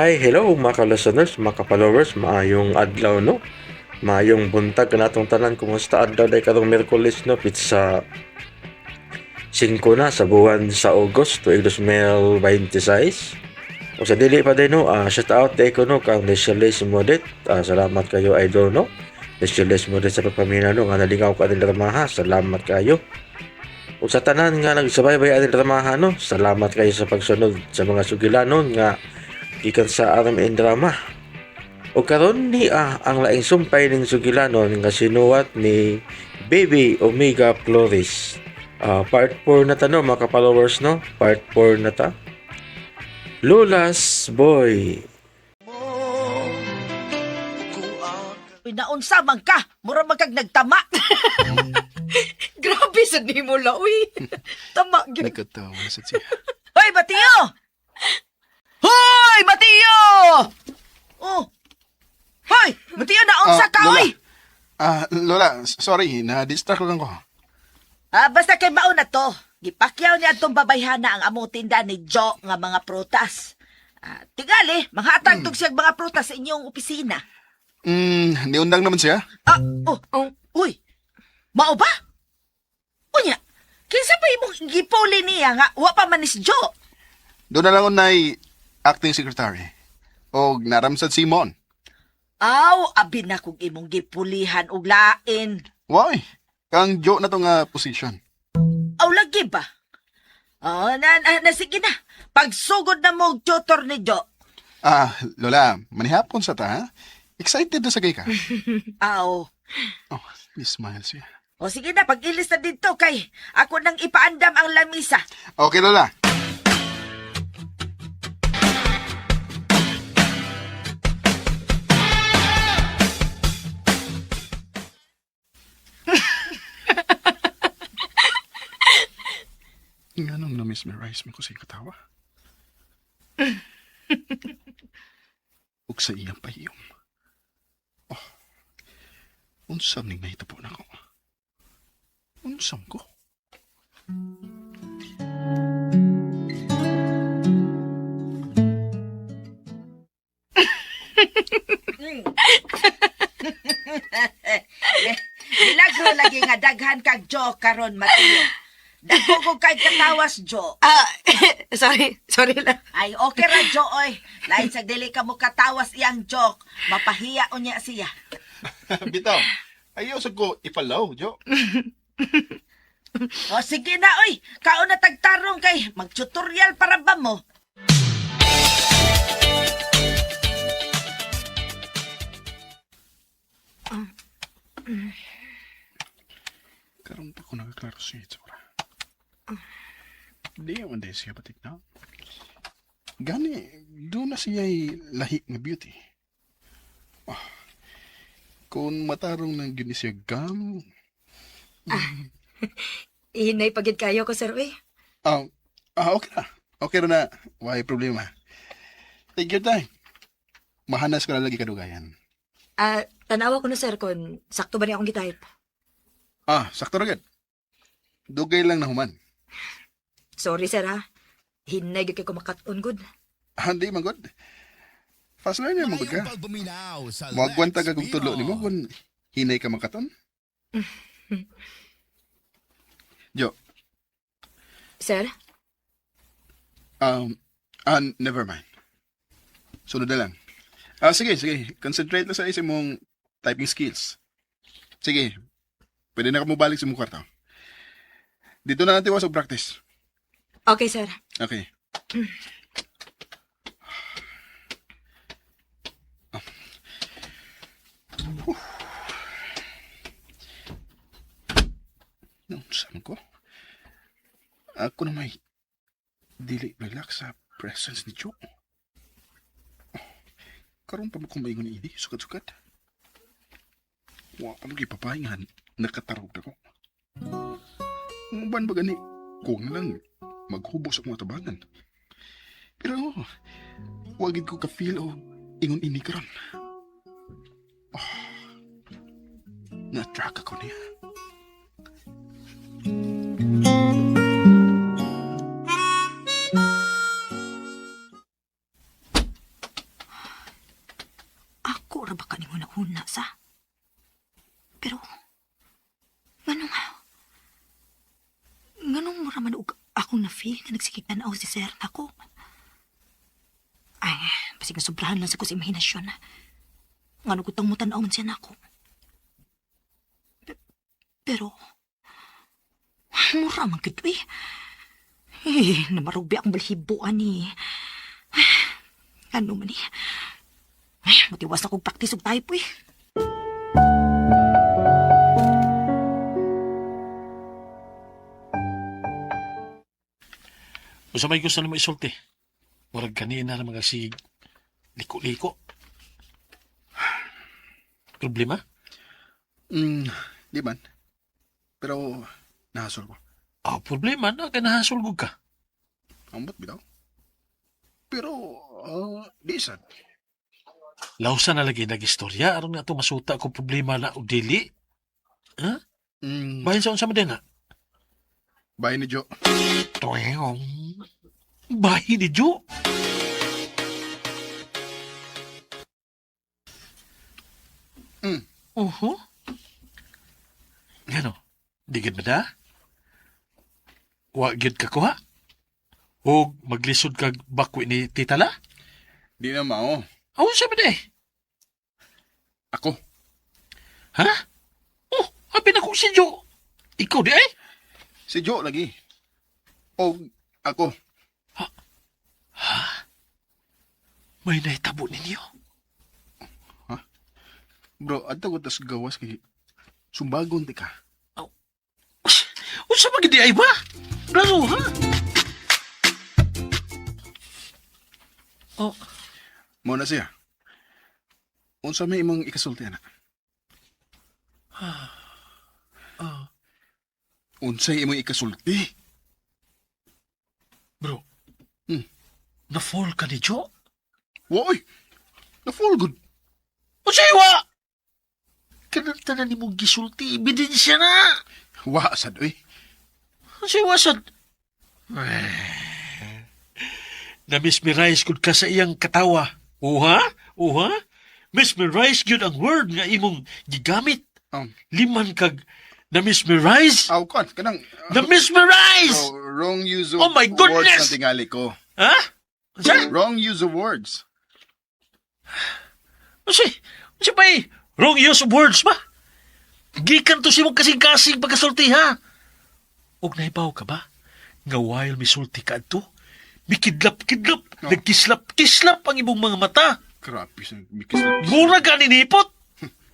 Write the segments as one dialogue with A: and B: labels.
A: Hi, hello mga ka-listeners, mga ka-followers, maayong adlaw, no? Maayong buntag kanatong tanan, kumusta adlaw day karong Miyerkules, no? Pitsa 5 na sa buwan sa August tuig 2026. O sa dili pa din, no, shout out day ko, no, kang Nesiles Modet. Salamat kayo, idol, no? Nesiles Modet sa pagpamina, no, nga nalingaw ka din dramaha. Salamat kayo. O sa tanan nga nagsubaybay aning dramaha, no, salamat kayo sa pagsunod sa mga sugilanon nga gikan sa RMN Drama. O karon ni ang laing sumpay ning sugilanon nga sinuwat ni Baby Omega Flores. Part 4 na ta, no, mga ka-followers, no? Part 4 na ta. Lola's Boy.
B: Uy, naunsa man ka, mura man kag nagtama.
C: Grabe sa nimo la, uy. Tama gyud.
D: Nagkatawa sa siya.
B: Hoy, Mateo! Hoy, Mateo! Oh. Hoy, Mateo, naunsa ka,
D: Lola.
B: oy!
D: Lola, sorry, na-distract lang ko.
B: Basta kay mao na to. Gipakyaw niya atong babayhana ang among tinda ni Joe nga mga prutas. Tingali, manghatag tug siyag mga prutas sa inyong opisina.
D: Niundang naman siya.
B: Oh,
C: Oh.
B: uy. Mao ba? Unya, kinsa pa imong gipuli niya nga wa pa man ni si Joe?
D: Doon na lang unay acting secretary. O naramsad si Mon.
B: Aw, abi na kung imong gipulihan og lain.
D: Why? Kang Joe na to nga position.
B: Aw, lagi ba? Oh, na, sige na. Pagsugod na mo og tutor ni Jo.
D: Lola, manihapon sa ta, ha? Excited na sa kay ka.
B: Aw.
D: Oh, may smile siya.
B: O sige na, pag-ilis na dito kay ako nang ipaandam ang lamisa.
D: Okay, Lola. Nga nung na-mesmerize mo ko sa iyong katawa. Ug sa iyang pahiyom. Oh, unsam ning nahitabo nako. Unsam ko.
B: Milagro lagi nga daghan kag Jo karon, Mateo. Dagko ko kay katawas, Jo.
C: Sorry, sorry lang.
B: Ay, okay ra, Jo, oy. Lain sa dili ka mo katawas iyang joke. Mapahiya unya siya.
D: Bitaw, ayaw sa ko ipalaw, Jo.
B: O sige na, oy. Kaon na tagtarong kay mag-tutorial para ba mo?
D: Karon pa ko nakaklaro sa itsura. Di man di siya patik na. Gani, doon na siya lahi nga beauty. Ah, kung matarong nang gyud ni siya gam,
C: Ihinay pagid kayo ko, sir, uy.
D: ah, okay na. Okay ra na. Why problema. Take your time. Mahanas ka na lagi kadugayan.
C: Tanawa ko no, sir, kung sakto ba ni akong gitype.
D: Sakto ra gyud. Dugay lang na human.
C: Sorry, sir, ha. Hinay gyud kay ko makat-on good.
D: Hindi man gud. Fast learner man gud ka.
E: Pagpaminaw sa
D: Moagwanta
E: Lex
D: ka kung tulo nimo kung hinay ka makaton. Jo,
C: Sir?
D: never mind. Sunod na lang. Sige, sige. Concentrate na sa isa mong typing skills. Sige. Pwede na ka mobalik sa mong kwarto. Dito na natin sa practice.
C: Okay, sir.
D: Okay. Naunsan ko? Ako na may dili relax sa presence ni Joe. Karon pa mo kong maingon ni Idi, sukat-sukat. Wa pa mo gipapahingan, nakatarog na ko. Uban ba gani, kung lang maghubos akong atabangan. Pero, wagid ko ka-feel o ingon ini karon. Oh, na-attract ako niya.
C: Dako ra ba kaning huna-huna sa? Pero, nganong, nganong mura man og akong na-feel nga nagsigig tanaw si sir nako. Ay, basig nasobrahan lang sa ko sa imahinasyon. Ngano gutang mo tanaw man siya nako. Pero, mura man gud eh. Eh, namarugbi akong balhibo ani. Ay, ano man eh. Ay, matiwas na kong practice og type eh.
E: Usa may gusto nimo isulti. Murag kanina na mga sig liko-liko. Problema?
D: Di man. Pero, nahasol ko.
E: Ah, problema na kay nahasulgog ka.
D: Ambot bitaw. Pero, di sad.
E: Lausa na lagi nagistorya aron nga ato masuta kung problema na o dili. Bahin sa unsa man din ha?
D: Bahay ni Joe.
E: Tuwing. Bahin ni Joe. Oho. Gano? Di gid ba da? Wa gid ka kuha? O maglisod kag bakwi ni Tita La?
D: Di na mao.
E: Aw, siya ba di?
D: Ako.
E: Ha? Oh, abi na kong si Joe. Ikaw di ay?
D: Si Joe lagi. O ako.
E: May nahitabo ninyo.
D: Bro, adto ko tas gawas kay sumbagon ti ka.
E: Unsa ba gid di ay ba? Klaro ha? Oh,
D: Mao na siya. Unsa may imong ikasulti ana? Unsay imong ikasulti?
E: Bro. Na-fall ka ni Joe?
D: Woy! Na fall good.
E: Unsay wa? Kanang tanan nimo gisulti, ebidensya na.
D: Wa sad oy.
E: Unsay wa sad? Na-mesmerize gud ka sa iyang katawa. Uha? Uha? Mesmerize gyud ang word nga imong gigamit. Liman kag na-mesmerize?
D: Aw kon kanang
E: Na-mesmerize!
D: Oh, wrong use of
E: Oh my
D: words
E: goodness!
D: ang tingali ko.
E: Ha? Unsa?
D: Wrong use of words.
E: Unsa? Unsa pa eh? Wrong use of words ba? Gikan to si mong kasing-kasing pagkasulti ha? Og nahibaw ka ba? Nga while misulti ka adto, mikidlap-kidlap,
D: No.
E: nagkislap-kislap ang imong mga mata.
D: Grabe sa mikis.
E: Mura ka ninipot.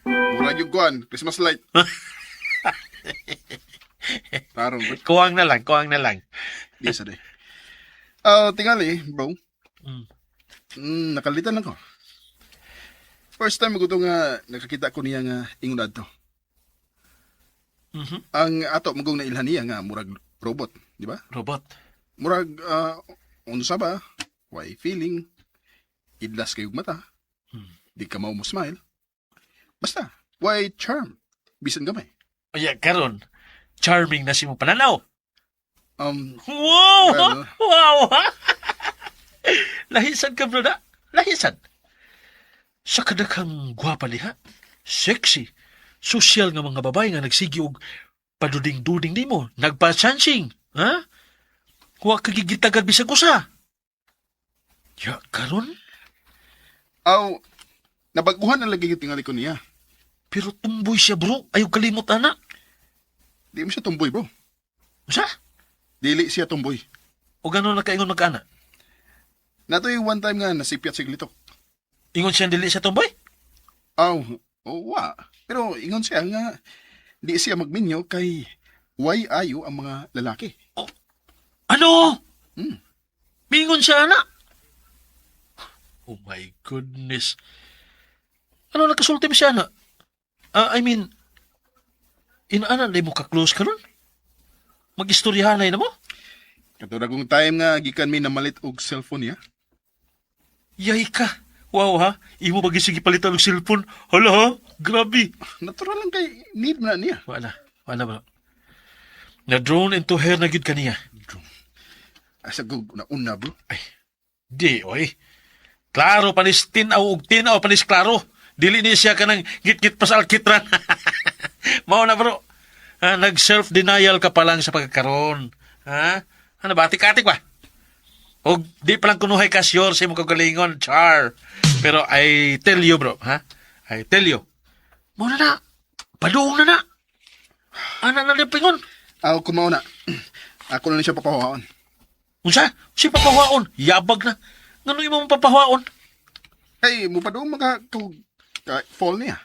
D: Mura yung kuan, Christmas light. Tarong bro.
E: Kuwang na lang, kuwang na lang.
D: Di sa day. Ah, tingali, bro. Nakalitan lang ko. First time ko to nga nakakita ko niya nga ingon adto. Ang ato magong nailhan niya nga murag robot, di ba?
E: Robot.
D: Murag unsa ba? Why feeling? Idlas kayog mata. Di ka mao mo smile. Basta, why charm? Bisan gamay.
E: Oya, karon, charming na si mong pananaw. Wow!
D: Well-
E: wow! Ha? Lahisan ka, bro, na. Lahisan. Sa kadaghang gwapa liha, sexy, social nga mga babae nga nagsigi og paduding-duding nimo, nagpa-chancing, ha? Wa ka gigitagad bisag usa. Ya, karon,
D: Aw, nabaguhan na lagi yung tingali ko niya.
E: Pero tumboy siya, bro. Ayaw kalimot, ana.
D: Di mo siya tumboy, bro.
E: Usa?
D: Dili siya tumboy.
E: O gano'n nakaingon magkaana?
D: Natoy one time nga nasipyat si Glitok.
E: Ingon siya dili siya tumboy?
D: Aw, oh, wa. Pero ingon siya nga di siya magminyo kay why ayo ang mga lalaki.
E: Ano? Mingon siya, ana. Oh my goodness. Ano nakasulti mo siya, ana? Ah, I mean, inaana na mo ka-close ka ron? Mag-istoryahanay na mo?
D: Katulad kong time nga gikan mi namalit og cellphone niya.
E: Yay ka. Wow ha, imo ba gisigi palitan og cellphone? Hala ha, grabe.
D: Natural lang kay need man na niya.
E: Wala, wala ba? Na-drone into her na gyud kaniya.
D: Asa ko na una bro.
E: Di, oy. Klaro panis tinaw og tinaw panis klaro. Dili ni siya kanang git-git pa sa alkitran. Mao na, bro. Ha, nag-self-denial ka pa lang sa pagkakaroon. Ha? Ano ba? Atik-atik ba? O di pa lang kunuhay ka sure sa imong kagalingon, char. Pero I tell you, bro, ha? I tell you. Mao na na. Paduong na na. Ana na pingon.
D: Ako kung mauna. Ako na lang siya papahuwaon.
E: Unsa? Si papahuaon. Yabag na. Ngano imo mong papahuaon?
D: Hey, mo pa doon maka ka, fall niya.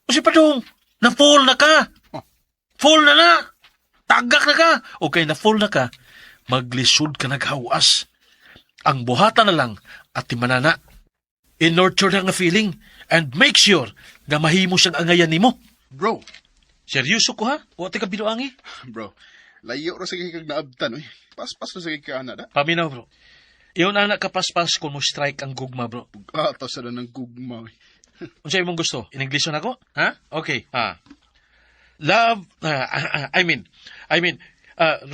E: O si padung, na-fall na ka.
D: Oh.
E: Fall na na. Tagak na ka. Okay, na-fall na ka. Maglisod ka naghawas. Ang buhatan na lang at timanana. I-nurture na nga feeling and make sure na mahimo siyang angayan nimo.
D: Bro,
E: Seryoso ko ha? Wa ti ka binuangi?
D: bro. Layo ra sige kag naabtan oy. Paspas ra sige ka ana da.
E: Paminaw, bro. Iyon ana kapaspas kung mo strike ang gugma, bro.
D: Bugato sa na ng gugma oy.
E: Unsa imong gusto? In English na ako? Ha? Okay. Ha. Love, I mean,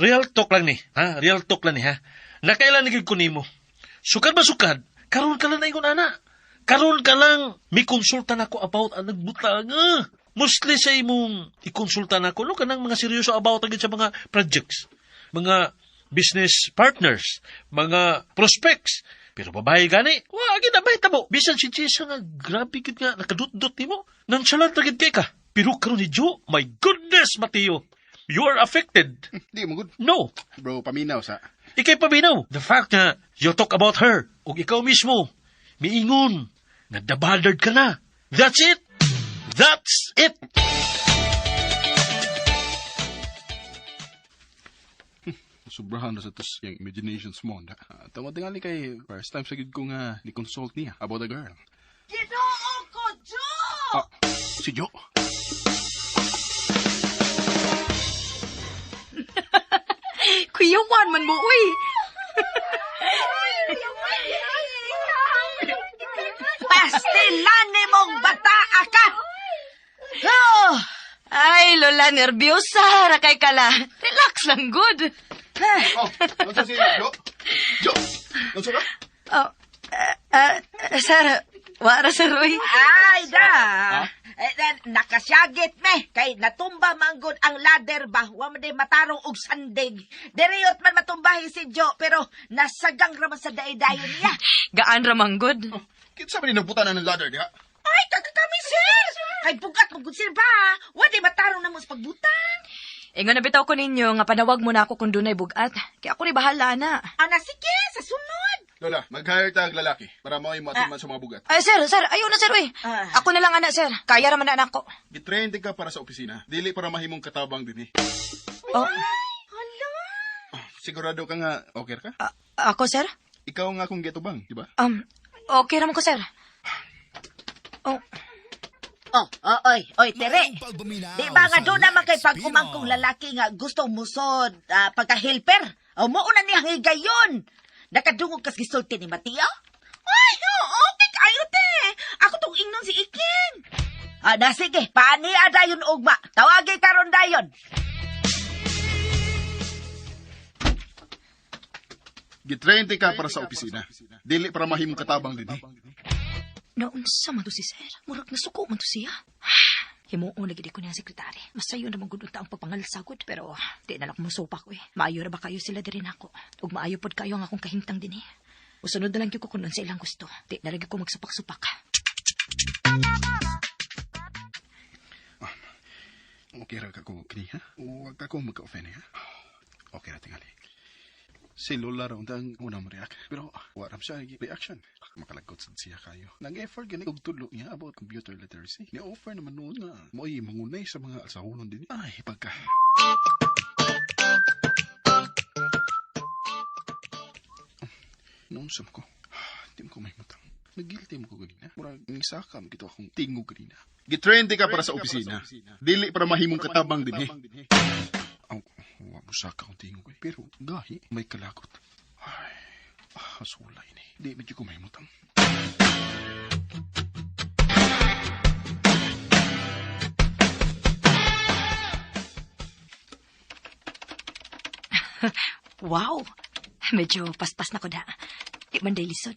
E: real talk lang ni. Ha? Real talk lang ni, ha? Nakailan ni gid ko nimo. Sukad ba sukad? Karon ka lang na ingon ana. Karon ka lang mikonsulta nako about ang nagbutang. Ah. Mostly sa imong ikonsulta nako no kanang mga seryoso about agad sa mga projects, mga business partners, mga prospects. Pero babae gani, wa gid na tabo. Bisan si Jessa nga grabe gid nga nakadutdot nimo. Nonchalant ra gid kay ka. Pero karon ni Joe, my goodness, Mateo. You are affected.
D: Di mo good.
E: No.
D: Bro, paminaw sa.
E: Ikay paminaw. The fact na you talk about her, ug ikaw mismo, miingon, na bothered ka na. That's it. That's it.
D: Sobrahan na sa tos yung imaginations mo. Da. Tama tingali kay first time sa gid ko nga ni consult niya about a girl.
B: Ginoo ko, Joe!
D: Ah, si Joe.
C: Kuyawan man mo, uy.
B: Pastilan ni mong bata ka! Oh!
C: Ay, Lola, nervyosa. Rakay kala. Relax lang, good.
D: Oh, unsa si Joe? Joe, unsa ka?
C: Oh, sir, wara sir, uy.
B: Ay, da! Eh, nakasyagit me kay natumba manggod ang ladder ba, wa man day matarong og sandig. Diriyot man matumbahi si Joe, pero nasagang raman sa daay-dayon niya.
C: Gaan ramang good.
D: Kinsa man ni nagbutan na ng ladder diha?
B: Ay, taga kami, sir! Kay bugat mo gud sir ba? Wa day matarong na mo sa pagbutang.
C: Ingon na bitaw ko ninyo nga panawag mo na ako kung dunay bugat. Kaya ako rin bahala na.
B: Ana, sige, sa sunod.
D: Lola, mag-hire tag lalaki para mo matiman sa mga bugat.
C: Ay, sir, sir, ayaw na, sir, uy.
B: Ah.
C: Ako na lang, ana, sir. Kaya raman na anak ko.
D: Gitrain din ka para sa opisina. Dili para mahimong katabang din eh.
C: Oh,
B: Hala.
D: Sigurado ka nga okay ka?
C: Ako, sir?
D: Ikaw nga akong gitubang, di ba?
C: Okay raman ko, sir. Oh,
B: Oh, oh, oy, oy, tere. Di ba nga doon naman kay pag-umangkong lalaki nga gusto musod pagka-helper? O mo una niya higayon. Nakadungog kas gisulti ni Mateo? Ay, oo, okay kayo te. Ako tong ingnon si Iking. Ah, na sige, paani dayon ugma. Tawagi karon dayon.
D: Gitrain din ka para sa opisina. Dili para mahimong katabang din eh.
C: Naunsa man to si sir. Murag nasuko man to siya. Himuon lagi di ko niya sekretary. Masayo naman gud unta ang pagpangalsagod. Pero di na lang musupa ko eh. Maayo ra ba kayo sila diri nako? Ug maayo pod kayo ang akong kahimtang dinhi. Usunod na lang gyud ko kun sa ilang gusto. Di na lang gyud ko magsupak-supak.
D: Okay ra ka ko kini ha? Huwag ka ko magka-offend ha? Okay ra tingali. Si Lola ra unta ang una mo react. Pero wa ra siya reaction. Makalagkot sad siya kayo. Nag-effort gani og tudlo niya about computer literacy. Ni-offer naman noon nga mo'y mangunay sa mga alsahonon din. Ay, pagka. Noon sa ko. Di mo ko mahimutang. Nag-guilty mo ko ganina. Murag, nisaka mo gito akong tingog ganina. Gitrain di ka para sa opisina. Dili para mahimong katabang din eh. Aw, wa mo saka akong tingog eh. Pero gahi, may kalagot. Ay, sulay ni. Di medyo ko mahimutang.
C: Wow! Medyo paspas na ko da. Di man day lisod.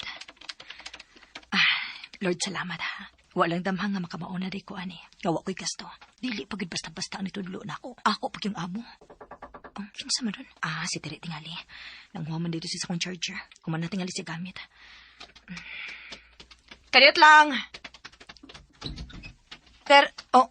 C: Ah, Lord, salamat ha. Walang damhang nga makamauna day ko ani. Gawa ko'y gasto. Dili pagid basta-basta ang nitudlo na ako. Ako pag yung amo. Ang kinsa man dun? Ah, si Tere tingali. Nanguha man dito siya sa akong charger. Kuman na tingali siya gamit. Kadiyot lang. Ter, oh,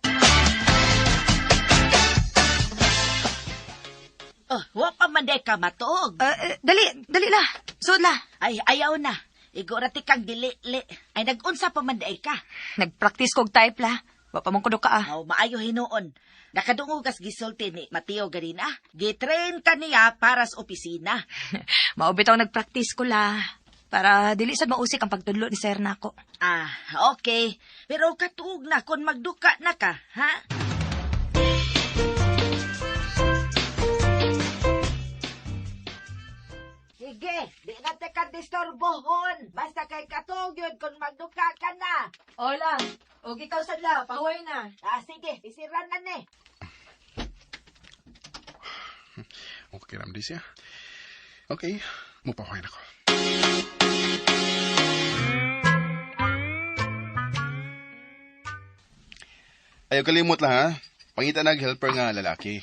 B: Oh, wa pa man day ka matuog.
C: Dali, dali la. Suod la.
B: Ay, ayaw na. Igo ra ti kang dili-li. Ay, nag-unsa pa man day ka.
C: Nagpractice kog type la. Wa pa man kudo ka ah.
B: Aw, maayo hinuon. Nakadungog kas gisulti ni Mateo ganina. Gitrain ka niya para sa opisina.
C: Mao bitaw nagpractice ko la. Para dili sad mausik ang pagtudlo ni sir nako.
B: Ah, okay. Pero katuog na kung magduka na ka, ha? Sige, di na te ka disturbohon. Basta kay katuog yun kung magduka ka na.
C: Hola. Og ikaw sad la, pahuway na.
B: Ah, sige, isiran na ni.
D: Okay, ramdi siya. Okay, mupahuin ako. Ayaw kalimot lang ha. Pangita nag-helper nga lalaki.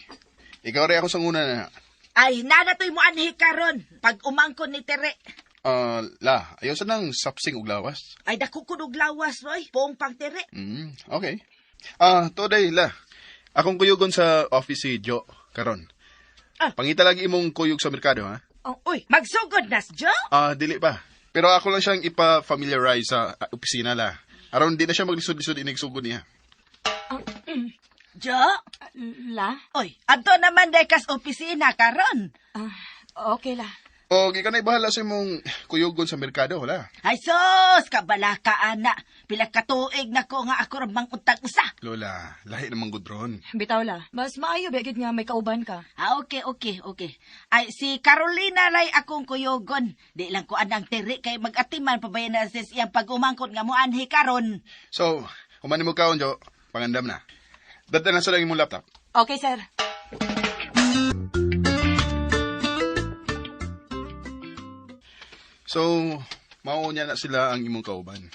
D: Ikaw rin ako sa una na.
B: Ay, nanatoy mo anhi karon pag umangkon ni Tere.
D: Ah, la, ayaw sa nang sapsing og lawas.
B: Ay, dako ko og lawas, Roy. Poong pang Tere.
D: Okay. Ah, today la. Akong kuyugon sa office si Joe karon.
B: Ah.
D: Pangita lagi imong kuyog sa merkado ha.
B: Oh, uy, magsugod nas, Joe?
D: Ah, dili pa. Pero ako lang siyang ipa-familiarize sa opisina la. Aron di na siya maglisod-lisod inig sugod niya.
B: Joe?
C: La?
B: Uy, adto naman day kas opisina karon.
C: Ah, okay la.
D: O ikaw na ibahala sa imong kuyugon sa merkado, wala.
B: Ay sus, kabala ka ana. Pila ka tuig na ko nga ako ra mang untag usa.
D: Lola, lahi namang gudron.
C: Bitaw la. Mas maayo ba gyud nga may kauban ka.
B: Ah, okay. Ay, si Carolina ray akong kuyugon. Di lang ko anang tiri kay mag-atiman pabayan na sis iyang pag-umangkot nga moanhi karon.
D: So, humani mo kaon, Jo. Pangandam na. Dadda na sa lang imong laptop.
C: Okay, sir.
D: So, maunya na sila ang imong kauban.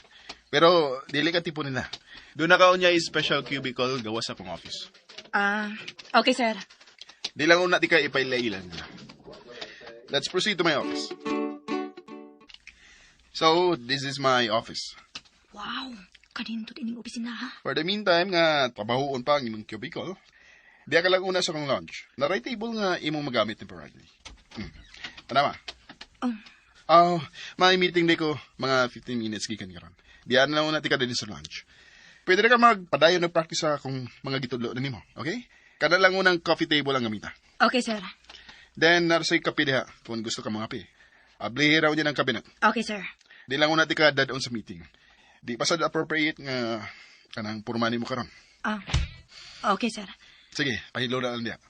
D: Pero, dili ka tipo nila. Doon na kaunya is special cubicle gawas sa akong office.
C: Ah, okay, sir.
D: Di lang una di ka ipailailan nila. Let's proceed to my office. So, this is my office.
C: Wow, kanindot ining opisina ha.
D: For the meantime, nga trabahoon pa ang imong cubicle, di ka lang una sa akong lounge. Na right table nga imong magamit temporarily. Tanawa.
C: Oh.
D: Oh, may meeting di ko mga 15 minutes gikan karon. Diyan na una ti ka din sa lunch. Pwede ra ka magpadayon na practice sa akong mga gitudlo na nimo, okay? Kada lang unang coffee table ang gamita.
C: Okay, sir.
D: Then narsay kape diha kung gusto ka mga kape. Ablihi raw niya ng cabinet.
C: Okay, sir.
D: Di lang una ti ka dadon sa meeting. Di pa sad appropriate nga kanang purmani mo karon.
C: Ah, okay, sir.
D: Sige, pahilo na lang diha.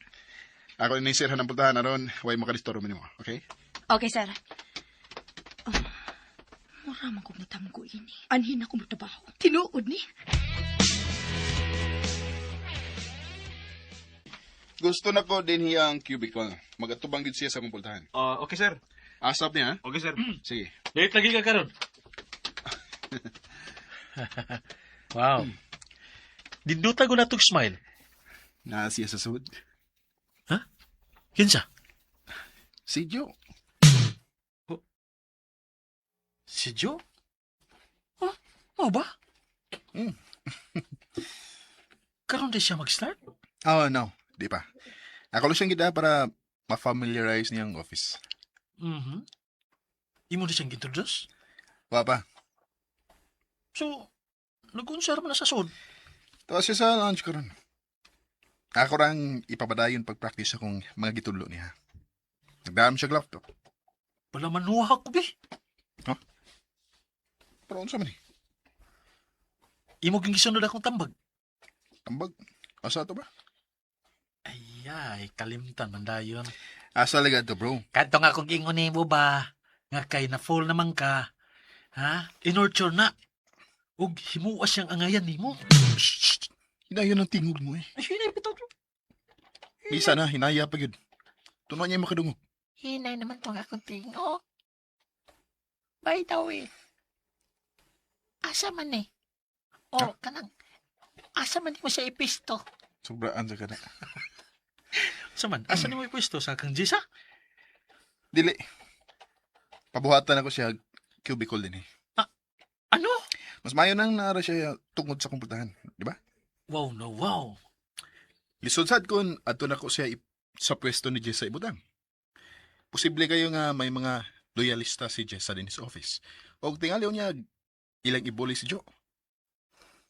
D: Ako ni sir ng pultahan aron way makadisturbo nimo, okay?
C: Okay, sir. Oh, mura man kong natamgo ini. Anhin ako magtrabaho. Tinuod ni.
D: Gusto na ko din ang cubicle. Magatubang gid siya sa akong pultahan.
A: Ah, okay sir.
D: Asap niya, ha?
A: Okay sir.
D: Sige.
E: Late lagi ka karon. Wow. Dinduta ko na tong smile.
D: Na siya sa sud.
E: Kinsa?
D: Si Joe.
E: Si Joe? Huh? Mao ba?
D: Mm.
E: Karon di siya mag-start?
D: Oh, no. Di pa. Ako lang siyang gida para ma-familiarize niya ang office.
E: Mhm. Imo di siyang introduce?
D: Wa pa.
E: So, nag-unsa ra man na sa sud.
D: Tawa siya sa lunch ko ron. Ako rang ipapadayon pag-practice akong mga gitudlo niya. Nagdaan siya og laptop.
E: Wala manuha ko bi.
D: Pero unsa man eh?
E: Imo ging gisunod akong tambag.
D: Tambag. Asa to ba?
E: Ay, kalimtan man dayon.
D: Asa lagi to, bro?
E: Kadto nga kung ingon nimo ba, nga kay na full naman ka. Ha? Inorture na. Ug himuas siyang angayan nimo.
D: Shh! Shh! Hinayon ang tingog mo eh.
E: Ay, hinay bitaw.
D: Bisa na, hinaya pa yun. Tuno niya makadungog.
F: Hinay naman tong akong tingog. By the way, asa man eh? O, kanang, asa man mo siya ipisto?
D: Sobraan sa kana.
E: Sa man, asa nimo ipwesto sa kang Jisa?
D: Dili. Pabuhatan ako siya cubicle din eh.
E: Ano?
D: Mas mayo nang naara siya tungod sa komputahan, di ba?
E: Wow no wow.
D: Lisod sad kun adto na ko siya sa pwesto ni Jessa ibutang. Posible kayo nga may mga loyalista si Jessa din sa office. Og tingali niya ilang ibuli si Joe.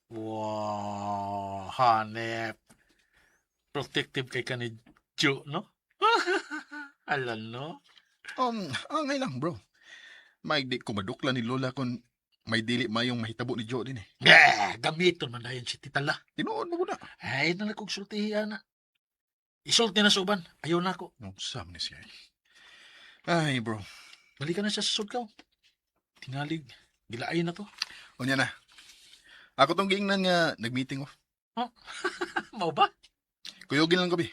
E: Wow, hanep. Protective kay ka ni Joe, no? Ala, no?
D: Angay lang bro. May di ko madukla ni Lola kun may dili mayong mahitabo ni Joe din eh.
E: Eh, gamiton man dayon si Tita La.
D: Tinuod mo na.
E: Ay, na kong sultihan na. Isulti na sa uban. Ayaw na ako.
D: No, sam ni siya. Eh. Ay bro.
E: Balikan na siya sa sudkaw. Tingalig. Gilaay na to.
D: Unya na. Ako tong giingnan nga nag-meeting off.
E: Mao ba?
D: Kuyogin lang gabi.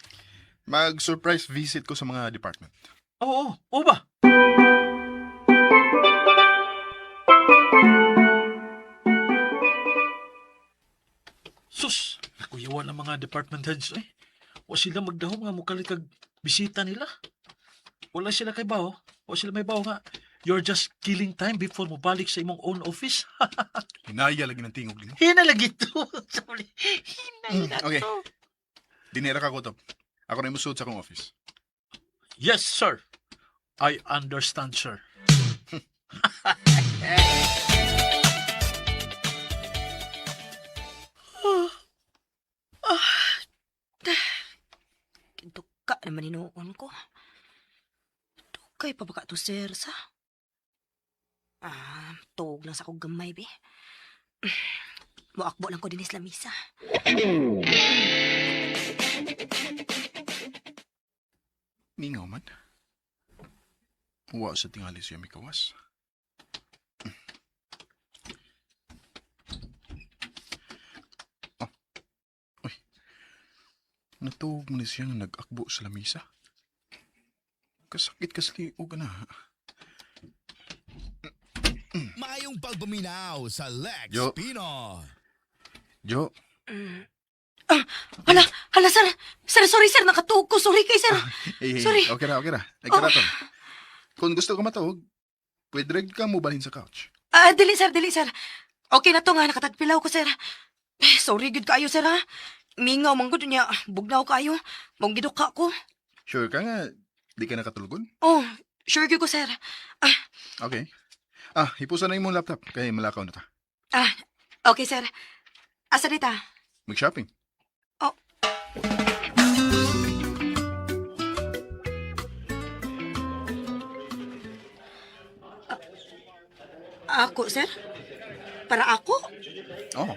D: Mag-surprise visit ko sa mga department.
E: Oo, oo ba? Sus, nakuyawan ang mga department heads eh. Wa sila magdahom nga mukalit kag bisita nila. Wala sila kay bao. Wa sila may bao nga. You're just killing time before mo balik sa imong own office.
D: Hinaya lagi ng tingog nimo.
E: Hina lagi to. Sorry. Hina na
D: Okay.
E: to.
D: Dinera ka ko top. Ako na yung sa akong office.
E: Yes, sir. I understand, sir.
C: Duka naman inuon ko. Dukay pa ba ka to, sir, sa? Ah, tuog lang sa akong gamay, be. Muakbo lang ko din sa lamisa.
D: Mingaw man. Wa sa tingali siya mikawas. Oh. Uy. Natuog mo ni siya nga nag-akbo sa lamisa. Kasakit kasliog na.
G: Maayong pagpaminaw sa Lex
D: Yo.
G: Pino.
D: Jo,
C: Ah, hala, hala, sir. Sir, sorry, sir. Nakatuog ko. Sorry kay sir.
D: eh,
C: Sorry.
D: okay ra, okay ra. Ay, karaton. Kung gusto ka matuog, pwede rin ka mo balhin sa couch.
C: Ah, dili, sir, dili, sir. Okay na to nga. Nakatagpilaw ko, sir. Eh, sorry, good kaayo, sir, ha? Mingaw, manggod niya. Bugnaw kaayo. Mong giduka ko.
D: Sure ka nga, di ka nakatulugon?
C: Oh, sure gyud ko, sir.
D: Okay. Ah, hipusan na imong laptop kay malakaw na ta.
C: Ah, okay, sir. Asa dita?
D: Mag-shopping.
C: Oh. Ako, sir? Para ako?
D: Oh,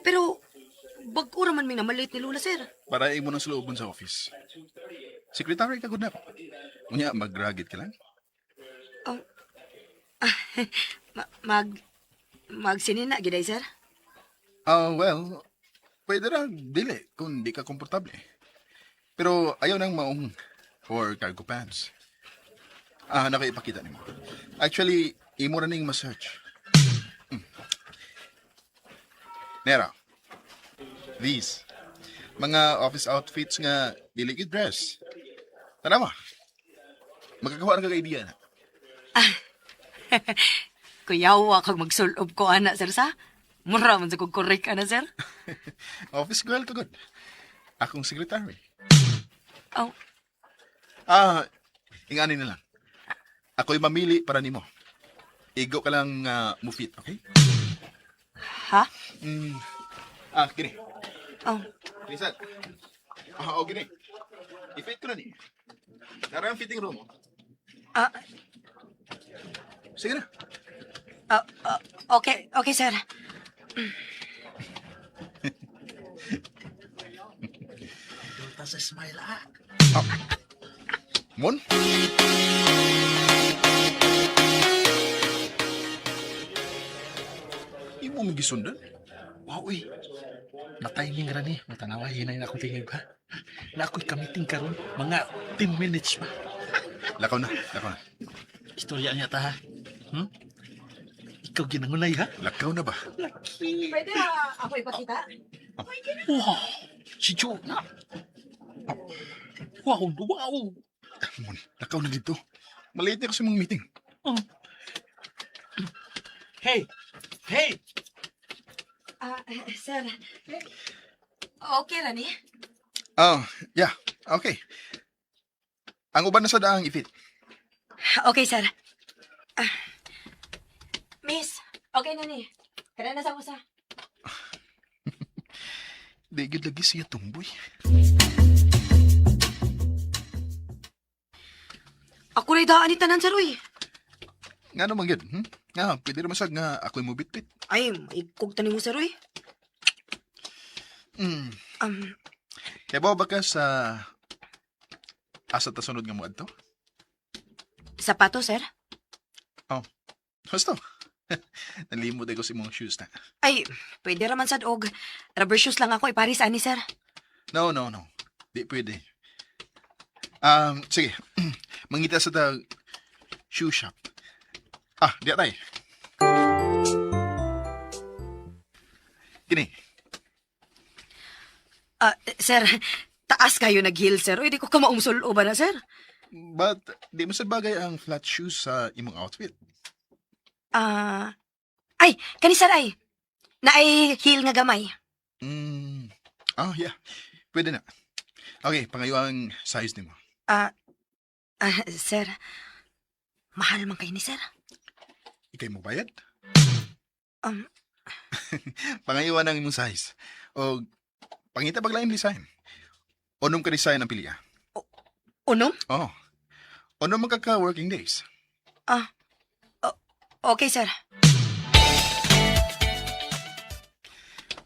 C: Pero, bag-o raman may namalit ni Lula, sir.
D: para imo nang suluobon sa office. Secretary ka good na. Unya, magragit ka lang.
C: Oh. Ah, ma- mag... Magsinina, giday, sir?
D: Ah, well, pwede ra dili kung di ka komportable. Pero ayaw nang maong or cargo pants. Ah, nakaipakita nimo. Actually, imo ra ning ma-search. Nera. These. Mga office outfits nga dili gid dress. Tara mo. Magkakawa ra ka idea na.
C: Kuyawa kag magsulob ko, ana, sir, sa? Mura man sa kong korek, ana, sir.
D: Office girl ka good. Akong secretary.
C: Oh,
D: Ah, ingani na lang. Ako'y mamili para nimo. Igo ka lang mo fit, okay?
C: ha?
D: Mm. Ah, gini.
C: Oh,
D: Gini, sad. Ah, oh, gini. I-fit ko na ni. Tara ang fitting room. Oh.
C: ah,
D: Sige na.
C: ah, ah, okay, okay, sir.
E: Dulta sa smile, ah.
D: Mon? Imo mo gisundan?
E: Wow, uy. Na-timing ra ni. Matanawa, hinay na akong tingog, ha? Na ako'y kamiting karon mga 10 minutes pa.
D: Lakaw na, lakaw na.
E: Istorya niya ta, ha? Ikaw ginangunay, ha?
D: Lakaw na ba?
E: Laki.
C: Pwede na ako ipakita?
E: Wow! Si Jonah. Wow, wow.
D: Mon, lakaw na dito. Malate ako sa mong meeting.
E: Oh. Hey! Hey!
C: Ah, sir. Okay ra ni?
D: Oh, yeah. Okay. Ang uban na sa daang ifit.
C: Okay, sir. Ah. Miss, okay na ni. Kada na sa usa.
D: Di gid lagi siya tumboy.
C: Ako rin daan ni tanan, sir, uy.
D: Nga naman gid, Nga, pwede naman sad nga ako'y mubitbit.
C: Ay, maigkog tanin mo, sir, uy.
D: Kaya ba ba ka sa asa ta sunod nga moadto?
C: Sapato, sir?
D: Oh. Gusto. Nalimot ko sa imong shoes na.
C: Ay, pwede raman sad og. Rubber shoes lang ako iparis ani, sir.
D: No, no, no. Di pwede. Sige. Mangita sa tag shoe shop. Ah, di atay. Kini.
C: Ah, sir, taas kayo nag-heel, sir. Uy, di ko ka maumsul ba na, sir?
D: But di mo sad bagay ang flat shoes sa imong outfit.
C: Ah, ay, kani sir ay. Naay heel nga gamay.
D: Oh, yeah. Pwede na. Okay, pangayo ang size nimo.
C: Ah, sir. Mahal man kayo ni sir.
D: Ikay mo bayad? Pangayuan ang imong size. O pangita paglain design. Unom ka design ang pili ah.
C: Unom?
D: Oh. Unom man ka ka working days.
C: Okay, sir.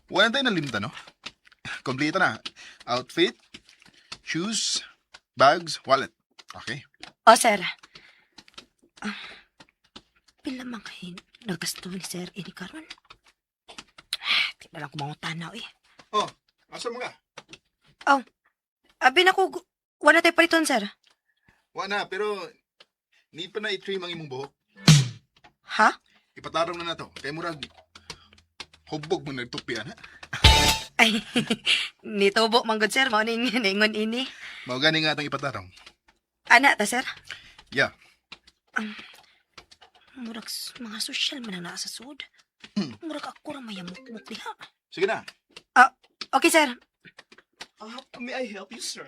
D: Wala tayo nalimta, no? Kompleto na. Outfit, shoes, bags, wallet. Okay.
C: O, sir. Ah, pila man kayo nagasto ni sir ini karon? Ah, di na lang kumangutana, eh.
D: Oh, asa mo ka?
C: Abi na ko, wala tayo paliton, sir.
D: Wala na, pero need pa na i-trim ang imong buhok.
C: Ha?
D: Ipatarong na na to. Kay murag, hubog mo nagtupi, ana.
C: Ay, nitubo man gud, sir. Mao ning ningon ini.
D: Mao gani nga atong ipatarong.
C: Ana ta, sir?
D: Yeah.
C: Murag mga sosyal man ang naa sa sud. Murag ako ra mayamukmuk diha.
D: Sige na.
C: Okay, sir.
H: May I help you, sir?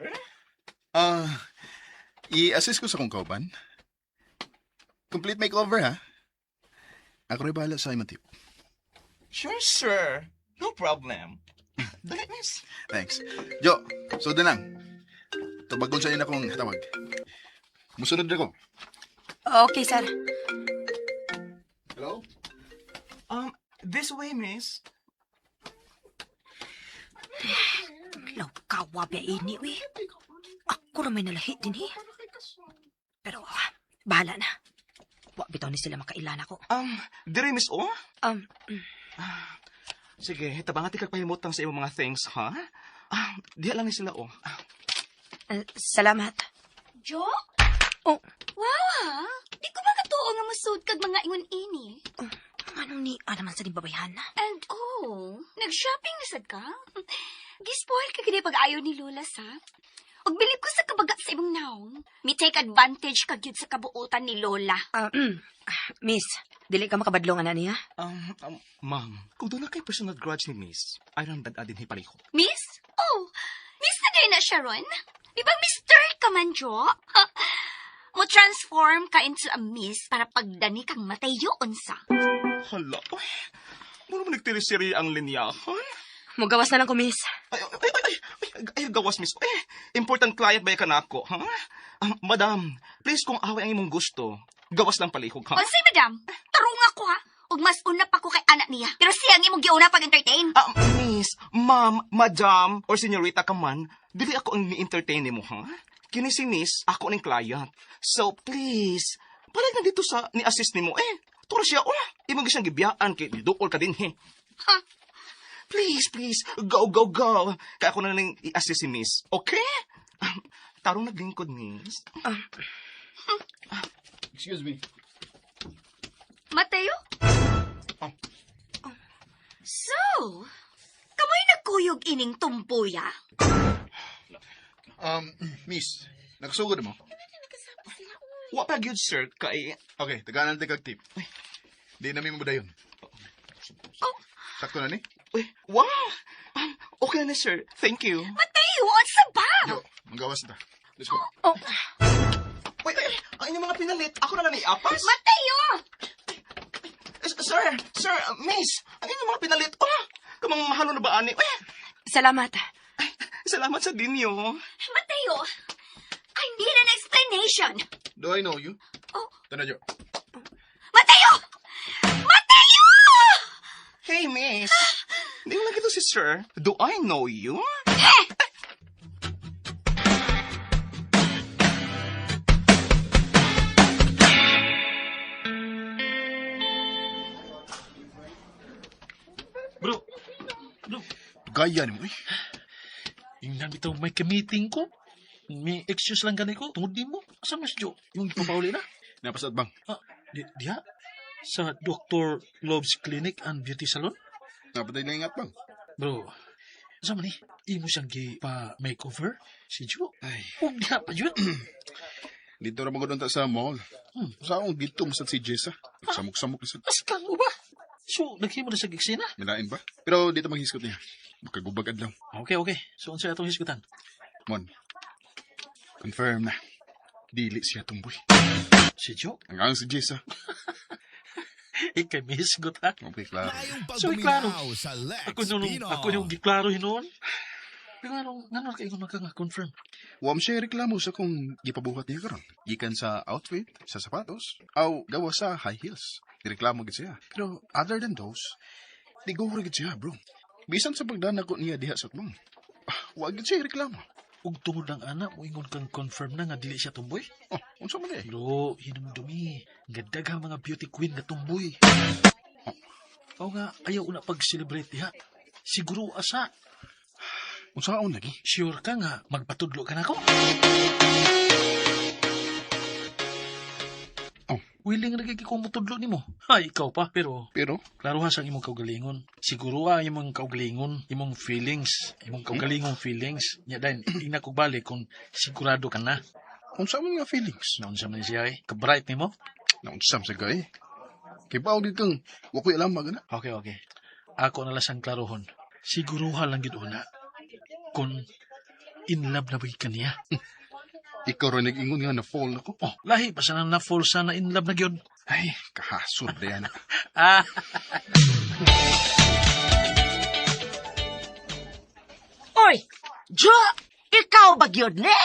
D: Ah, i-assist ko sa kong kauban. Complete makeover, ha? Ako rin bahala sa imong tip.
H: Sure, sir. No problem. Dali, miss.
D: Thanks. Jo, so na lang. Tubagon sa inyo akong tawag. Musunod na ko.
C: Okay, sir.
D: Hello?
H: This way, miss.
C: Law kawa ba ini, uy. Ako ra may nalahi din, eh. Pero, bahala na. Wa bitaw ni sila makailan ako.
H: Dire, miss, oh? Sige, tabangati kag pahimutang sa imong mga things, ha? Ah, diha lang ni sila, oh. Ah,
C: Salamat.
I: Jo?
C: Oh.
I: Wow, ha? Di ko makatuo nga musud kag mga ingon ini.
C: Anong ni naman sa babayhan na?
I: And oh, nag-shopping na sad ka? Gispoil ka gid pag-ayo ni Lola sa. Ug bilib ko sa kabaga sa imong naong. Mi take advantage ka gyud sa kabuotan ni Lola.
C: Miss, dili ka makabadlong ana niya?
H: Ma'am, kung doon na kay personal grudge ni miss, ay ram dad din hipaliko.
I: Miss? Oh, miss na gay na siya ron? Di ba mister ka man, Jo? Mo transform ka into a miss para pagdani kang matayo unsa.
H: Hala, oy. Muro mo nagtiriserye ang linyahan?
C: Mugawas na lang ko, miss.
H: Ay, ay, ay, ay, ay, ay, gawas, miss. Eh, important client ba ka na ako, ha? Ah, madam, please kung away ang imong gusto, gawas lang palihog, ha?
I: Unsay, madam? Tarong ako ha. Ug mas una pa ko kay anak niya. Pero siya ang imong giuna pag-entertain.
H: Ah, miss, ma'am, madam, or senyorita ka man, dili ako ang ni-entertain nimo, ha? Kini si miss, ako ning client. So, please, palag na dito sa ni-assist nimo, eh. Turo siya, oh, imong siyang gibiyaan, kay duol ka din, he.
I: Ha?
H: Please, please, go, go, go. Kaya ako na lang i-assist si miss, okay? Ah, tarong naglingkod, miss.
D: Excuse me.
I: Mateo? So, kamoy nagkuyog ining tumbuya?
D: Miss, nakasugod mo?
H: Wa pa gyud sir kay
D: Okay, taganan tayo kag tip. Di namin mo dayon.
I: Oh.
D: Sakto na ni?
H: Uy, wow! Okay na sir. Thank you.
I: Mateo, unsa ba?
D: Yo, manggawas na. Let's go.
C: Oh,
H: Uy, uy, ang inyong mga pinalit, ako na lang iapas.
I: Mateo!
H: Sir, sir, miss, ang inyong mga pinalit, oh, kamang mahalo na ba ani? Uy,
C: salamat.
H: ay, salamat sa dinyo.
I: Mateo, I need an explanation.
D: Do I know you?
I: Oh.
D: Tana, Jo.
I: Mateo! Mateo!
H: Hey, miss. Hindi mo lang ito si sir. Do I know you?
E: Bro, bro,
D: Gaya ni mo, eh.
E: ingnan bitaw may ka-meeting ko. May excuse lang gani ko. Tungod nimo. Asa mas Jo? Yung ipapauli na?
D: Napasat bang?
E: Ah, di, diha? Sa Dr. Love's Clinic and Beauty Salon?
D: Napatay na ingat bang?
E: Bro, asa man ni? Imo siyang gi-pa-makeover? Si Jo?
D: Ay,
E: Huwag diha pa yun.
D: dito ra magod sa mall. Sa akong dito masad si Jessa. Samok-samok na sa
E: Askan mo ba? So, naghimo na sa giksina?
D: Milain ba? Pero dito maghisgot niya. Makagubag adlaw.
E: Okay, okay. So, unsa atong hisgutan?
D: Mon. Confirm na. Dili siya tumboy.
E: Si Jo?
D: Ang ang si Jessa.
E: Ikay may hisgot ha?
D: Okay, klaro.
G: Maayong
E: So, klaro.
G: pagpaminaw sa Lex
E: Ako nung,
G: Pinoy.
E: ako yung giklaro hinuon. Pero anong, ngano kayo magka confirm?
D: Wa mo siya reklamo sa kung gipabuhat niya karon. Gikan sa outfit, sa sapatos, aw gawa sa high heels. Nireklamo gid siya. Pero other than those, di go gid siya, bro. Bisan sa pagdana ko niya diha sa tubang. Ah, wa gid siya reklamo.
E: Ug tungod lang ana, moingon kang confirm na nga dili siya tumboy.
D: Oh, unsa man eh?
E: Bro, hinumdumi. Nga daghang mga beauty queen nga tumboy. Oo nga, ayaw una pag-celebrate diha. Siguro asa.
D: Unsaon lagi?
E: Sure ka nga, magpatudlo ka na ko.
D: Oh.
E: Willing na kay ko mutudlo nimo. Ay, ikaw pa. Pero,
D: Pero
E: klaro ha sa imong kaugalingon. Siguro ha imong kaugalingon, imong feelings, imong kaugalingong feelings. Nya dayon, ina ko balik kung sigurado ka na.
D: unsa man nga feelings?
E: Naunsa man siya eh. Kabright nimo?
D: Naunsam sa gay. Kay bawo gid kang wa koy alam magana.
E: Okay, okay. Ako na lang siyang klarohon. Siguruha lang gid una kung in love na ba ka niya.
D: Ikaw ra nag-ingon nga na fall ako.
E: Oh, lahi pa sana na fall sana in love na gyud.
D: Ay, kahasod na yan.
E: Ah,
B: Oy, Jo, ikaw ba gyud ni?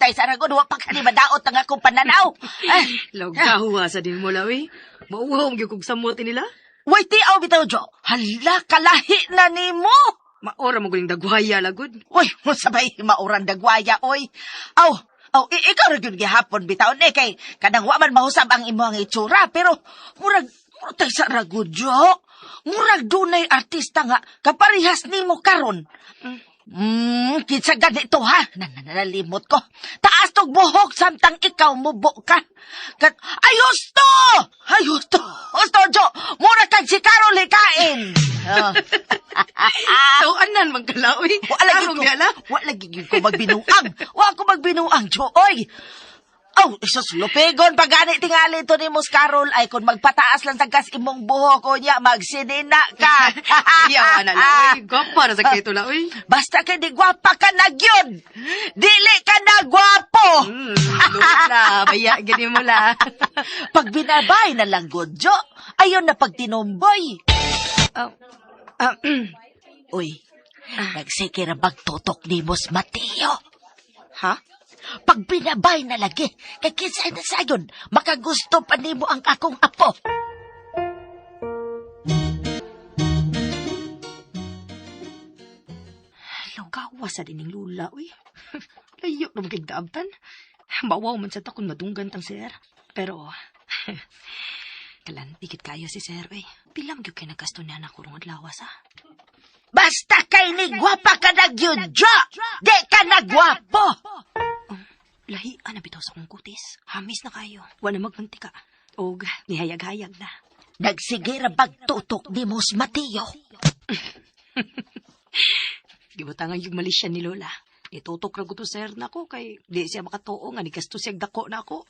B: Tay sa ragon, wa pa ka ni madaot ang akong pananaw. Ah,
J: Lawgawa sa din mo lawi. Mauhaw gyud kog samot nila.
B: Way tiaw bitaw, Jo. Hala, kalahi na nimo.
J: Maora mo guling dagwaya lagod.
B: Uy, sabay mauran dagwaya, oy. Aw, aw, ikaw ra gyud gihapon bitaw ni kay kanang wa man mahusab ang imong itsura, pero murag murag tay sa ragod, Jo. Murag dunay artista nga kaparehas nimo karon. Kinsa gani to ha? Nalimot ko. Taas tog buhok samtang ikaw mubo ka. Kat ayos to! Ayos to! Husto, Jo! Mura kag si Carol Hikain! Oh.
J: Tawanan man ka lawi.
B: Wa lagi
J: Tarong
B: ko,
J: diala.
B: wa lagi gyud ko magbinuang. Wa ko magbinuang, Jo. Oy. Aw, isos lupegon pa gani tingali to ni Mos Carol ay kung magpataas lang tagkas imong buhok ko niya magsinina ka.
J: Iyaw ana lawi. Gwapa ra sa kito lawi.
B: Basta kay di gwapa ka na gyud. Dili ka na gwapo.
J: Lola, baya gani mo la.
B: Pag binabay na lang gud, Jo, ayon na pag tinumboy.
J: Ah, ah,
B: Uy, nagsige ra magtutok ni Mos Mateo.
J: ha?
B: Pag binabay na lagi, kay kinsay na sayon, makagusto pa nimo ang akong apo.
C: Lawgawa sa dining lula, uy. Layo na magigdaabtan. Bawaw man sa takon madunggan tang sir. Pero, kalanti kit kayo si sir, uy. Pilam gyud kay nagkasto niya na kurong adlaw sa.
B: Basta kay ni gwapa ka na gyud, Jo! Di ka na gwapo!
C: Lahi na bitaw sa akong kutis. Hamis na kayo. Wa na magmantika. Og nihayag-hayag na.
B: Nagsige ra bagtutok ni Mos Mateo.
J: Gibutangan yung mali siya ni Lola. Nitutok ra ko to sir nako kay di siya makatuo nga ni gasto siyang dako na ako.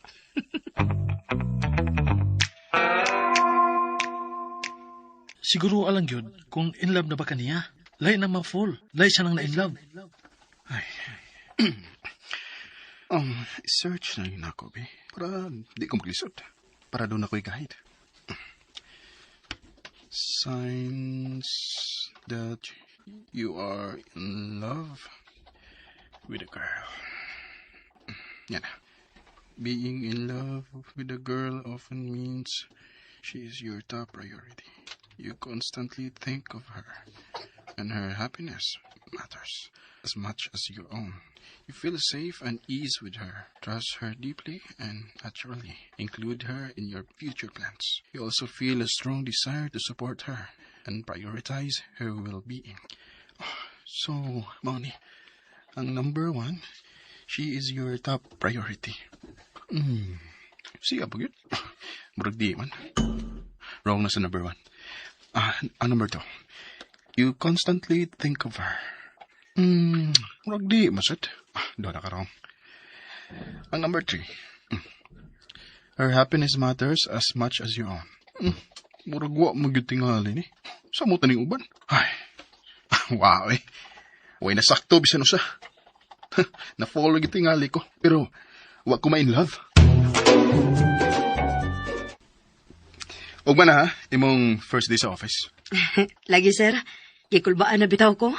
E: Siguro alang yun, kung in love na ba kaniya. Lahi na ma-fall. Lahi siya nang na-in love.
D: Search na yun ako, be. Para di ko maglisod. Para doon ako'y guide. Signs that you are in love with a girl. Yan na. Being in love with a girl often means she is your top priority. You constantly think of her, and her happiness matters as much as your own. You feel safe and ease with her. Trust her deeply and naturally. Include her in your future plans. You also feel a strong desire to support her and prioritize her well-being. So, Moni, ang number one, she is your top priority. Siya ba yun? Murag di man. Wrong na sa number one. Ah, ang number two. You constantly think of her. Murag di, masad. Ah, doon na ka wrong. Ang number three. Her happiness matters as much as your own. Murag wa mo gyud tingali ni. Sa mo taning uban? Ay. Wow eh. Way nasakto bisan usa. Na-follow gyud tingali ko. Pero wa ko ma-in love. Ugma na ha, imong first day sa office.
J: Lagi sir, gikulbaan na bitaw ko.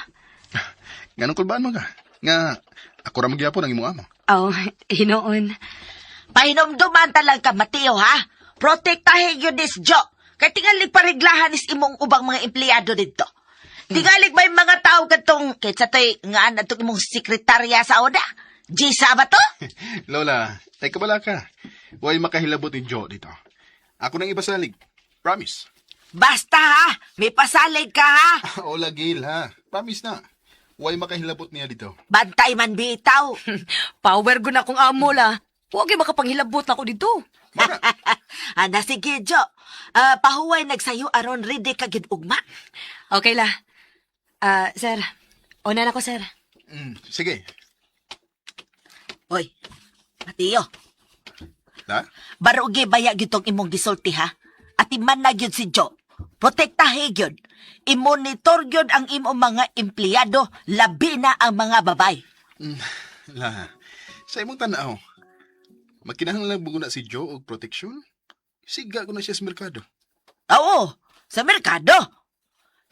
D: Nganong kulbaan mo ka? Nga, ako ra magyapon ang imong amo.
J: Aw, hinoon.
B: Pahinomduman talang ka, Mateo, ha? Protektahin yun is Jo. Kay tingalig pariglahan is imong ubang mga empleyado dito. Tingalig may mga tao katong, kay sa to'y nga na itong imong sekretarya sa oda. Gisa ba to?
D: Lola, teka bala ka. Huwag makahilabot ni Joe dito. Ako nang ibasalig. Promise.
B: Basta ha, may pasalig ka ha.
D: Hola, Gil, ha. Promise na. Huwag makahilabot niya dito.
B: Bantay man bitaw.
J: Power ko na akong amo la. Huwag kayo makapanghilabot na ako dito.
D: Mara.
B: Ana, sige, Jo. Ah, pahuway nagsayo aron ready ka gid ugma.
J: Okay la. Ah, sir. Una na ko, sir.
D: Sige.
B: Hoy, Mateo,
D: La?
B: barugi baya gyud tong imong gisulti ha. Atiman na gyud si Jo. Protektahe gyud. I-monitor gyud ang imong mga empleyado, labi na ang mga babay.
D: La. Sa imong tanaw, magkinahanglan mo na si Joe og proteksyon? Siga ko na siya sa merkado.
B: Oo, sa merkado.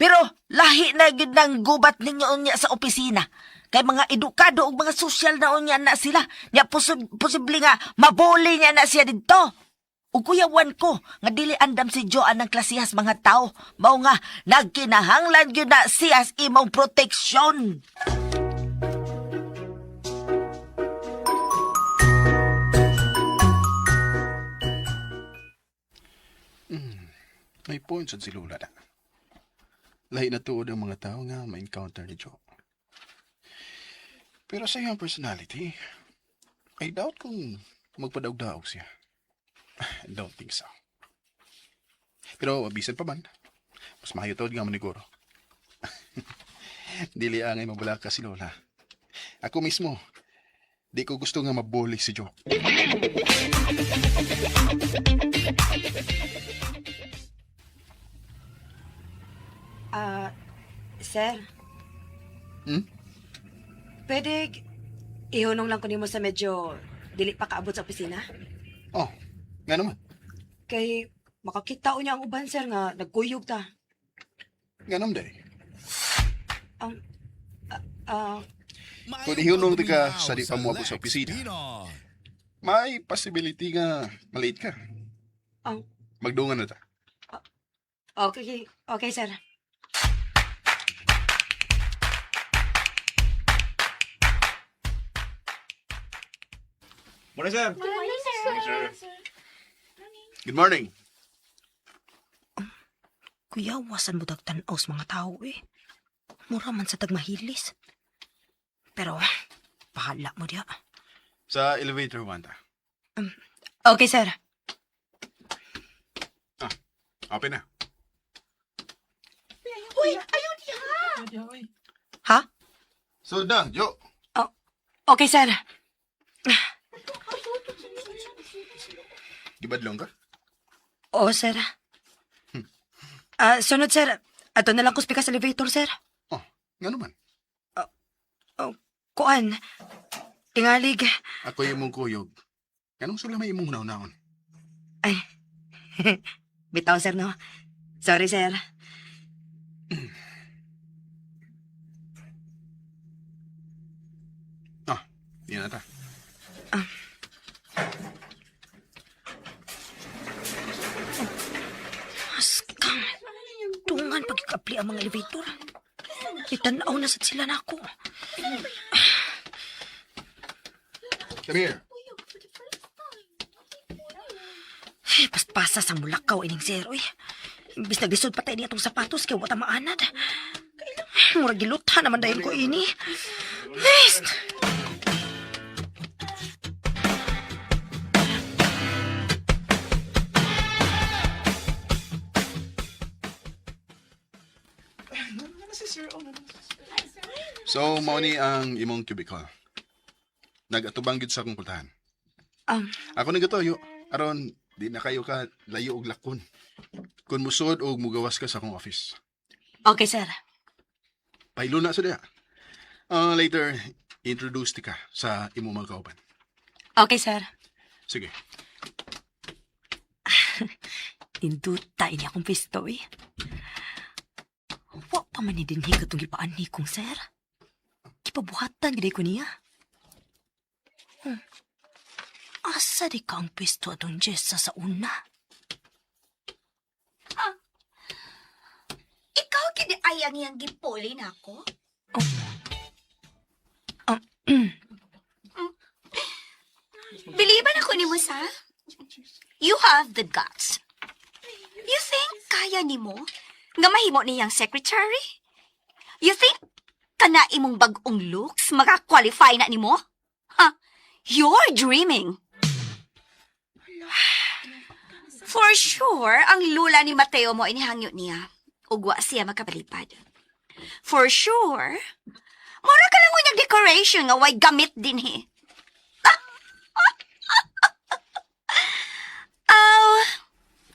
B: Pero lahi na gyud ng gubat ninyo unya sa opisina. Kay mga edukado ug mga sosyal na unya na sila. Nya posible nga mabuli niya na siya didto. Ug kuyawan ko nga dili andam si Joan ng klasihas mga tao. Mao nga nagkinahanglan gyud na siya sa imong proteksyon.
D: May point sad si Lola na. Lahi na tuod ang mga tao nga ma-encounter ni Joe. Pero sa iyang personality, I doubt kung magpadaog-daog siya. I don't think so. Pero bisan pa man, mas maayo tuod nga maniguro. Dili angay mabala ka si Lola. Ako mismo, di ko gusto nga mabuli si Joe.
J: Ah, sir.
D: Hmm?
J: Pwede, ihunong lang ko nimo sa medyo dili pa kaabot sa opisina.
D: Oh, nga naman.
J: Kay makakita niya ang uban, sir, nga nagkuyog ta.
D: Nga naman dahil.
J: Ang, ah,
D: Kung ihunong ti ka sa di pa moabot sa opisina. May possibility nga malate ka.
J: Ang-
D: Magdungan na ta.
J: okay, okay, sir.
H: Morning, sir.
D: Good morning.
C: Kuya, wasan mo tagtanaw sa mga tao eh. Mura man sa tagmahilis. Pero, bahala mo diya.
D: Sa elevator, Wanda.
J: Okay, sir.
D: Open na.
B: Uy, ayaw diha.
C: Ha?
D: So na, Jo.
C: Oh, okay, sir.
D: Gibadlong ka?
C: Oo, sir. Ah, sunod, sir. Ato na lang ko spika sa elevator, sir.
D: Oh, nga naman.
C: Oh, kuan. Tingalig.
D: Ako yung imong kuyog. Anong sula may imong hunaw-naon?
C: Ay. Bitaw, sir, no? Sorry, sir.
D: Ah, di na ta.
C: Askang. Tungan pagkikapli ang mga elevator. Itanaw na sad sila na ako.
D: Come here.
C: Ay, paspasa sa mulakaw ining sir, uy. Imbis naglisod pa tayo niya itong sapatos kaya wata maanad. Murag gilutha naman dahil ko ini. List!
D: So, mao ni ang imong cubicle. Nagatubang gyud sa akong pultahan. Ako ni gatoyo, aron di na kayo ka layo og lakon. Kun musod og mugawas ka sa akong office.
C: Okay, sir.
D: Pailo na sa diha. Ah, later, introduce ti ka sa imong mga kauban.
C: Okay, sir.
D: Sige.
C: Ninduta ini akong pisto, eh. Wa pa man ni dinhi katong gipaan ni kong sir. Gipabuhatan gid ko niya. Asa di ka ang pisto atong Jessa sa una?
I: Ikaw gid ay ang iyang gipuli nako.
C: Oh.
I: Biliban ako nimo sa. You have the guts. You think kaya nimo nga mahimo niyang secretary? You think kana imong bag-ong looks maka-qualify na nimo? Ha? You're dreaming. For sure, ang lula ni Mateo mo inihangyo niya. Ugwa siya makapalipad. For sure, mura ka lang unyag decoration nga way gamit din he. Aw,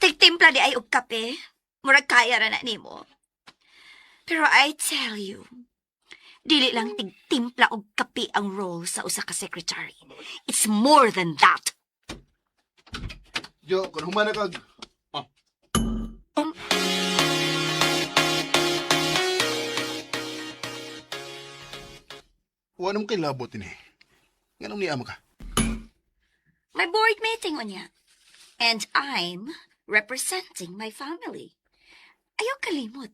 I: tigtimpla di ay og kape. Murag kaya ra na nimo. Pero I tell you, dili lang tigtimpla og kape ang role sa usa ka secretary. It's more than that.
D: Jo, kun humana kag. Oh. Wa nang kay labot ini. Nganong niama ka?
I: My board meeting unya. And I'm representing my family. Ayaw kalimot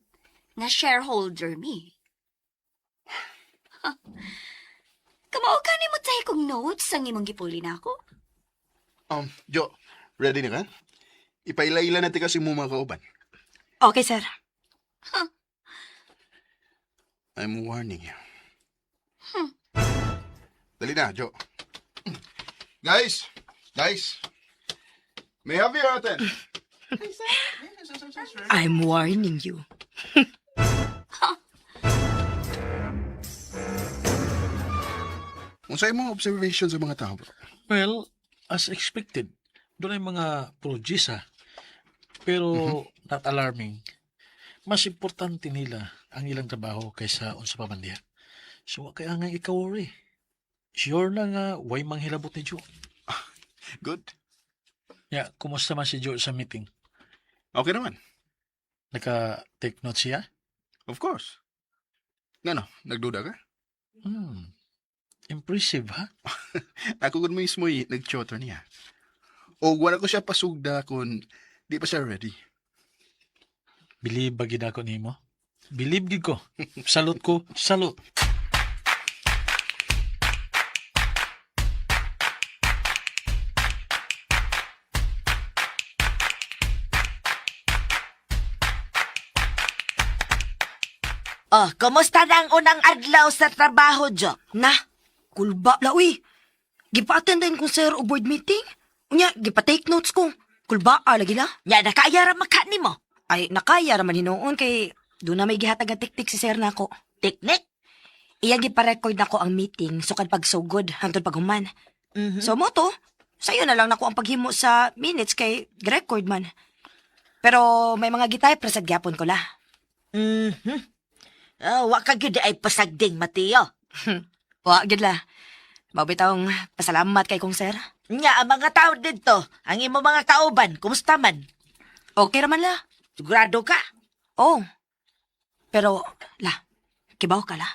I: nga shareholder me. Kamao ka nimo tayo kong notes ang imong gipuli na ako.
D: Jo, ready na ka? Ipaila-ila natin kasi mo mga kauban.
C: Okay, sir.
D: I'm warning you. Dali na, Jo. Guys! Guys! May I have your attention?
C: I'm warning you.
D: Unsa imong observation sa mga tao, bro?
E: Well, as expected, doon ay mga progis ha. Pero not alarming. Mas importante nila ang ilang trabaho kaysa unsa pa man diha. So, wa kaya nga ikaw worry. Sure na nga, way manghilabot ni Joe.
D: Good.
E: Ya, kumusta man si Joe sa meeting?
D: Okay naman.
E: Naka-take notes siya?
D: Of course. Ngano, nagduda ka?
E: Impressive, ha?
D: Ako gud mismo nag-tutor niya. O wala ko siya pasugda kung di pa siya ready.
E: Believe ba gid ako nimo? Believe gid ko. Salute ko, salute.
B: Oh, kumusta na ang unang adlaw sa trabaho, Jo?
C: Na, kulba la uy. Gipa-attend din kong sir og board meeting. Unya, gipa-take notes ko. Kulba, ah, lagi la.
B: Nya, nakaaya ra maka nimo.
C: Ay, nakaya raman hinuon kay doon na may gihatag ang tiktik si sir nako.
B: Teknik?
C: Iyang gipa-record nako ang meeting sukad pagsugod hangtod paghuman.
B: Mhm.
C: So mo to, sayo na lang nako ang paghimo sa minutes kay record man. Pero may mga gitype ra sad gyapon ko la.
B: Mhm. Ah, wa ka gyud ay pasagding, Mateo.
C: Wa gyud la. Mao bitawng pasalamat kay kong sir.
B: Nya, ang mga tao dito, ang imo mga kauban, kumusta man?
C: Okay ra man la.
B: Sigurado ka?
C: Oh. Pero la, kibaw ka la.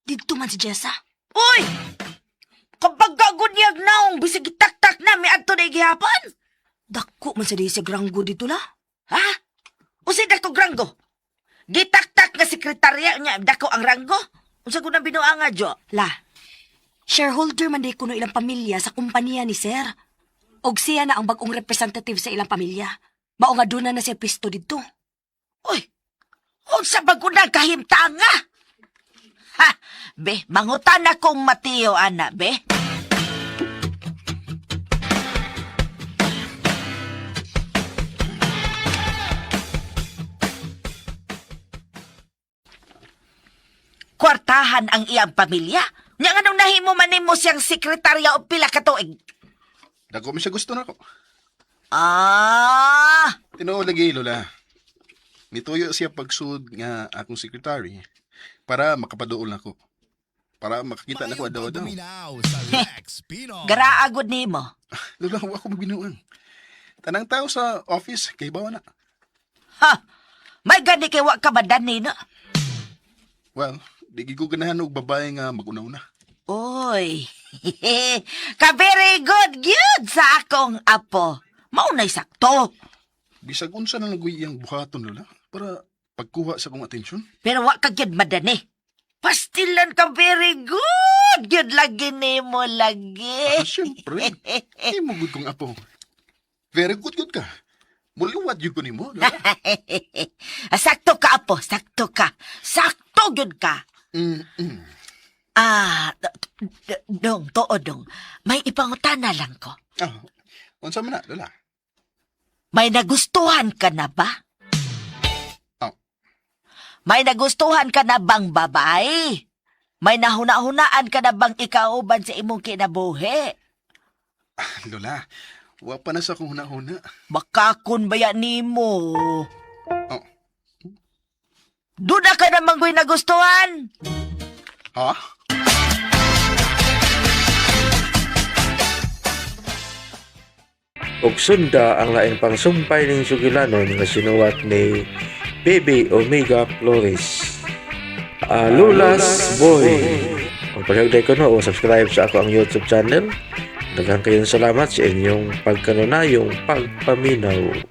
C: Didto man si Jessa.
B: Uy! Kapag gagod niyag naong, bisag gitaktak na, may adto na gihapon.
C: Dako man sa di siya granggo dito la.
B: Ha? Usi dako granggo? Gitaktak nga sekretarya niya, dako ang ranggo? Unsa ko na binuanga, Jo?
C: La, shareholder man di kuno ilang pamilya sa kumpanya ni Sir. Og siya na ang bagong representative sa ilang pamilya. Mao nga doon na siya pisto didto.
B: Uy! Unsa ba ko na kahimtanga? Ha! Be, mangutan akong Mateo, ana, be. Kwartahan ang iyang pamilya. Nya nganong nahimo man nimo siyang sekretarya o pila ka tuig?
D: Dako man siya gusto nako.
B: Ah!
D: Tinuod lagi, Lola. Nituyo siya pagsud nga akong secretary para makapaduol nako. Para makakita nako adaw-adaw.
G: Paminaw sa Lex Pinoy.
B: Garaagod nimo.
D: Lola, wa ko magbinuang. Tanang tao sa office, kay bawa na.
B: Ha! May gani kay wa ka madani no?
D: Well, di gid ko ganahan og babae nga mag-una-una.
B: Uy, ka very good gyud sa akong apo. Maunay sakto.
D: Bisag unsa na lang iyang buhaton, Lola, para pagkuha sa akong atensyon.
B: Pero wa ka gyud madani. Pastilan ka very good gyud lagi nimo lagi.
D: Ah, siyempre. Imo gud kong apo. Very good good ka. Muliwat yun ko nimo, Lola.
B: Sakto ka apo, sakto ka. Sakto gyud ka. Ah, dong, tuo dong. May ipangutana lang ko.
D: Ah, unsa man na, Lola?
B: May nagustuhan ka na ba?
D: Oh.
B: May nagustuhan ka na bang babae? May nahuna-hunaan ka na bang ikauban sa imong kinabuhi?
D: Lola, wa pa na sa akong huna-huna.
B: Makakon ba yan nimo?
D: Oh.
B: Doon na ka namang ko'y nagustuhan.
D: Ha?
A: Ug sunda ang lain pang sumpay ning sugilanon nga sinuwat ni Baby Omega Flores. Lulas Boy. Ang palihog ko no, o subscribe sa ako ang YouTube channel. Daghang kayong salamat sa inyong pagkanunayong pagpaminaw.